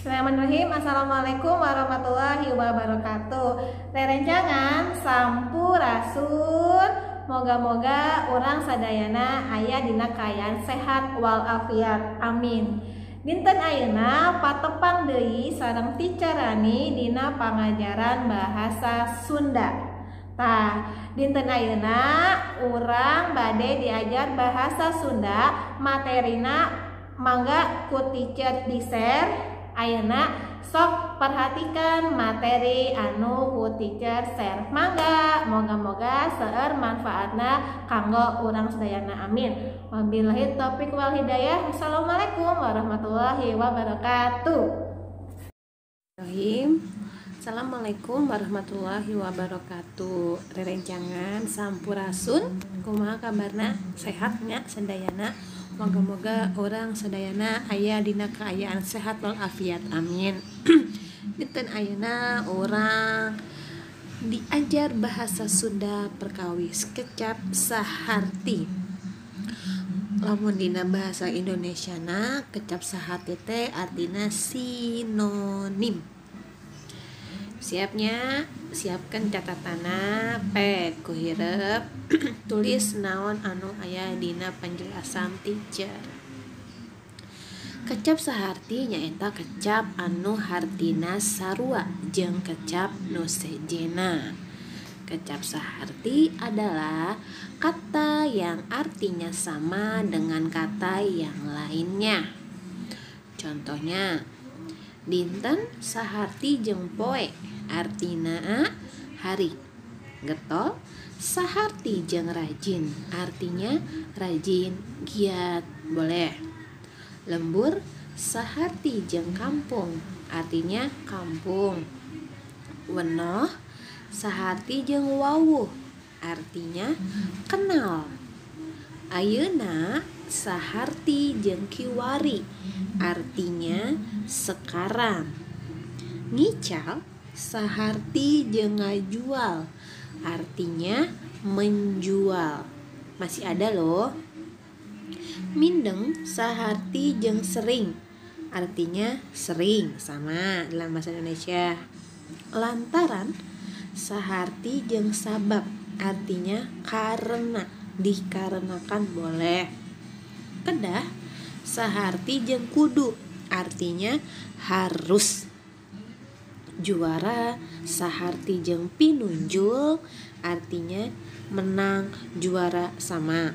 Bismillahirrahmanirrahim. Assalamualaikum warahmatullahi wabarakatuh. Rerencangan sampurasun. Moga-moga urang sadayana aya dina kaayaan sehat walafiat. Amin. Dinten ayeuna patepang deui sareng Teacher Rani dina pangajaran bahasa Sunda. Tah, dinten ayeuna urang bade diajar bahasa Sunda, materina mangga ku teacher di-share. Ayeuna sok perhatikan materi anu ku teacher share. Mangga, moga-moga seueur manfaatna kanggo urang sadayana. Amin. Wabillahi taufik wal hidayah. Assalamualaikum warahmatullahi wabarakatuh. Bismillahirrahmanirrahim. Assalamualaikum warahmatullahi wabarakatuh. Rerencangan sampurasun, kumaha kabarna? Sehat nya sadayana? Moga-moga urang sadayana aya dina kaayaan sehat walafiat. Amin. Dinten ayeuna urang diajar bahasa Sunda perkawis kecap saharti. Lamun dina bahasa Indonesiana kecap saharti teh artina sinonim. Siapnya, siapkan catatana, pet ku hireup, tulis naon anu aya dina penjelasan teacher. Kecap saharti nyaeta kecap anu hartina sarua jeung kecap nu sejena. Kecap saharti adalah kata yang artinya sama dengan kata yang lainnya. Contohnya, dinten saharti jeung poe artina hari. Getol saharti jeung rajin artinya rajin, giat, boleh. Lembur saharti jeung kampung artinya kampung. Wenoh saharti jeung wawuh artinya kenal. Ayeuna saharti jeung kiwari artinya sekarang. Ngical saharti jeung ngajual artinya menjual. Masih ada loh. Mindeng saharti jeung sering artinya sering, sama dalam bahasa Indonesia. Lantaran saharti jeung sabab artinya karena, dikarenakan, boleh. Kedah saharti jeung kudu artinya harus. Juara saharti jeung pinunjul artinya menang, juara, sama.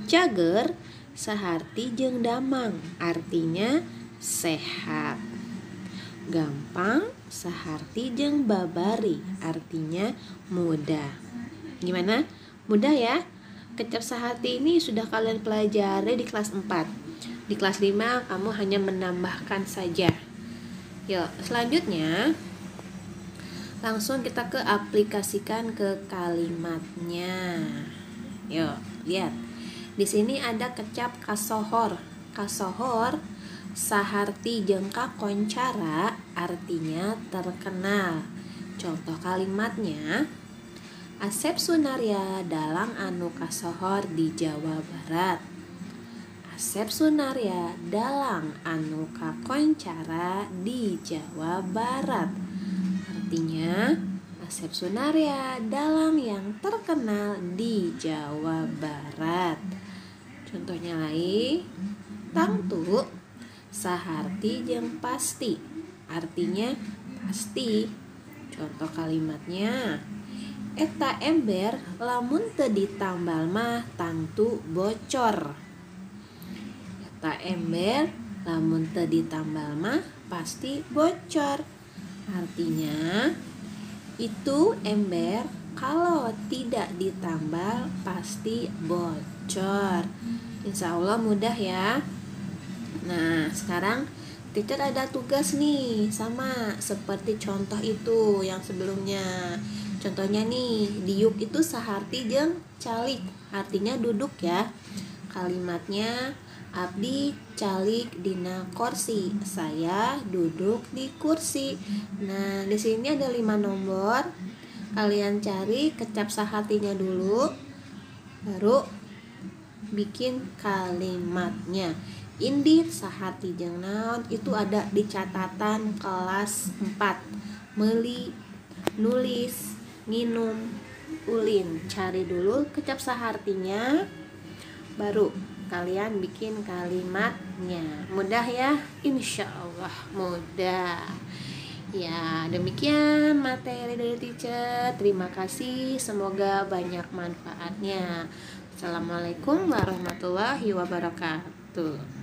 Cager saharti jeung damang artinya sehat. Gampang saharti jeung babari artinya mudah. Gimana? Mudah ya? Kecap saharti ini sudah kalian pelajari di kelas 4. Di kelas 5 kamu hanya menambahkan saja. Yuk, selanjutnya langsung kita ke aplikasikan ke kalimatnya. Yuk, lihat. Di sini ada kecap kasohor. Kasohor saharti jeung kakoncara artinya terkenal. Contoh kalimatnya, Asep Sunarya dalang anu kasohor di Jawa Barat. Asep Sunarya dalang anu kakoncara di Jawa Barat. Artinya Asep Sunarya dalang yang terkenal di Jawa Barat. Contohnya lagi, tangtu saharti jeung pasti artinya pasti. Contoh kalimatnya, eta ember lamun teu ditambal mah tangtu bocor. Eta ember lamun teu ditambal mah pasti bocor. Artinya itu ember kalau tidak ditambal pasti bocor. Insya Allah mudah ya. Nah, sekarang teacher ada tugas nih, sama seperti contoh itu yang sebelumnya. Contohnya nih, diuk itu saharti jeung calik artinya duduk ya. Kalimatnya, abdi calik dina kursi, saya duduk di kursi. Nah, di sini ada 5 nomor. Kalian cari kecap sahartinya dulu, baru bikin kalimatnya. Indit saharti jeung naon itu ada di catatan kelas 4. Meuli, nulis, nginum, ulin. Cari dulu kecap sahartinya, baru kalian bikin kalimatnya. Mudah ya? Insya Allah mudah. Ya, demikian materi dari teacher. Terima kasih, semoga banyak manfaatnya. Assalamualaikum warahmatullahi wabarakatuh.